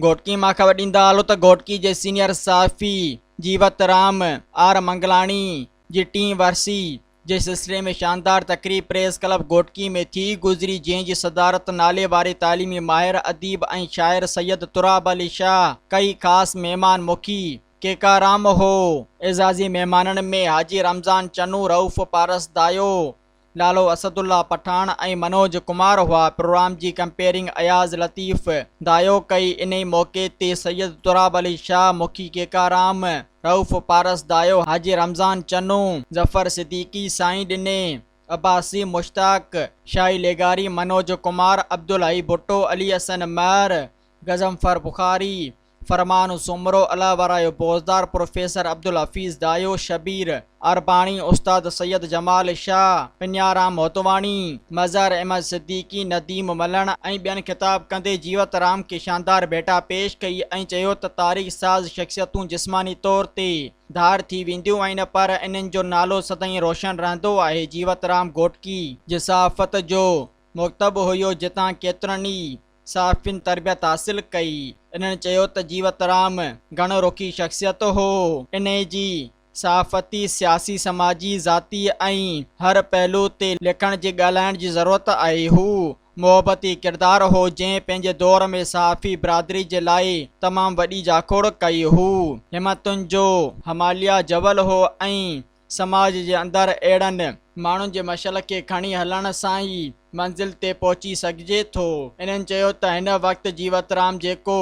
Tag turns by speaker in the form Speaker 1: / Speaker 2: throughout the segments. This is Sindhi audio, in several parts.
Speaker 1: گهوٽڪي مان خبر ڏيندا هلو ته گهوٽڪي جي سينيئر صحافي جيوت رام آر منگلاڻي جي ٽين ورسي جي سلسلي ۾ شاندار تقريب پريس ڪلب گهوٽڪي ۾ ٿي گذري جنهن جي صدارت نالي واري تعليمي ماهر اديب ۽ شاعر سيد تراب علي شاهه ڪئي خاص مهمان مکي ڪيڪارام هو اعزازي مهمانن ۾ حاجي رمضان چنو رئوف پارس دايو لالو اسد الله پٺاڻ ۽ منوج ڪمار هئا. پروگرام جي ڪمپيئرنگ اياز لطيف دايو ڪئي. انهي موقعي تي سيد تراب علي شاهه، مکي ڪيڪارام، رئوف پارس دايو، حاجي رمضان چنو، ظفر صديقي، سائين ڏني عباسي، مشتاق شاهي لغاري، منوج ڪمار، عبدالحئي ڀٽو، علي حسن مهر، غضنفر بخاري، فرمان سومرو، الله ورايو بوزدار، پروفيسر عبدالحفيظ دايو، شبير ارباڻي، استاد سيد جمال شاهه، پنيارام هوتواڻي، مظهر احمد صديقي، نديم ملڻ ۽ ٻين خطاب ڪندي جيوت رام کي شاندار ڀيٽا پيش ڪئي ۽ چيو ته تاريخ ساز شخصيتون جسماني طور تي ڌار ٿي وينديون آهن پر انهن جو نالو سدائين روشن رهندو آهي، جيوت رام گهوٽڪي جي صحافت جو مڪتب هيو جتان ڪيترن ئي صحافين تربيت حاصل ڪئي. انهن چيو ته جيوت رام گهڻ رخي شخصيت هو. انهي جي صحافتي، سياسي، سماجي، ذاتي ۽ هر پهلو تي لکڻ جي ڳالهائڻ جي ضرورت آهي. هو محبتي ڪردار هو جنهن پنهنجي دور ۾ صحافي برادري جي لاء تمام وڏي جاکوڙ ڪئي. هو همتن جو هماليه جبل هو ۽ سماج جي اندر اهڙن ماڻهن جي مشعل کي کڻي هلڻ سان ئي منزل تي پهچي سگهجي ٿو. انهن چيو ته هن وقت جيوترام جيڪو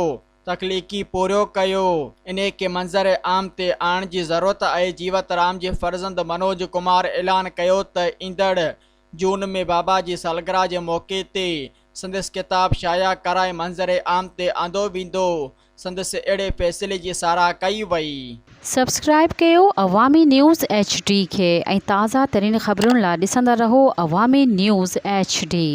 Speaker 1: تخليقي پورهيو ڪيو، انهي کي منظر عام تي آڻڻ جي ضرورت آهي. جيوترام جي فرزند منوج ڪمار اعلان ڪيو ته ايندڙ جون ۾ بابا جي سالگرهه جي موقعي تي سندس ڪتاب شايع ڪرائي منظر عام تي آندو ويندو، سندس اهڙي فيصلي جي ساراهه ڪئي وئي.
Speaker 2: سبسڪرائيب ڪيو عوامي نيوز ايڇ ڊي کي ۽ تازه ترين خبرن لا ڏسندا رهو عوامي نيوز ايڇ ڊي.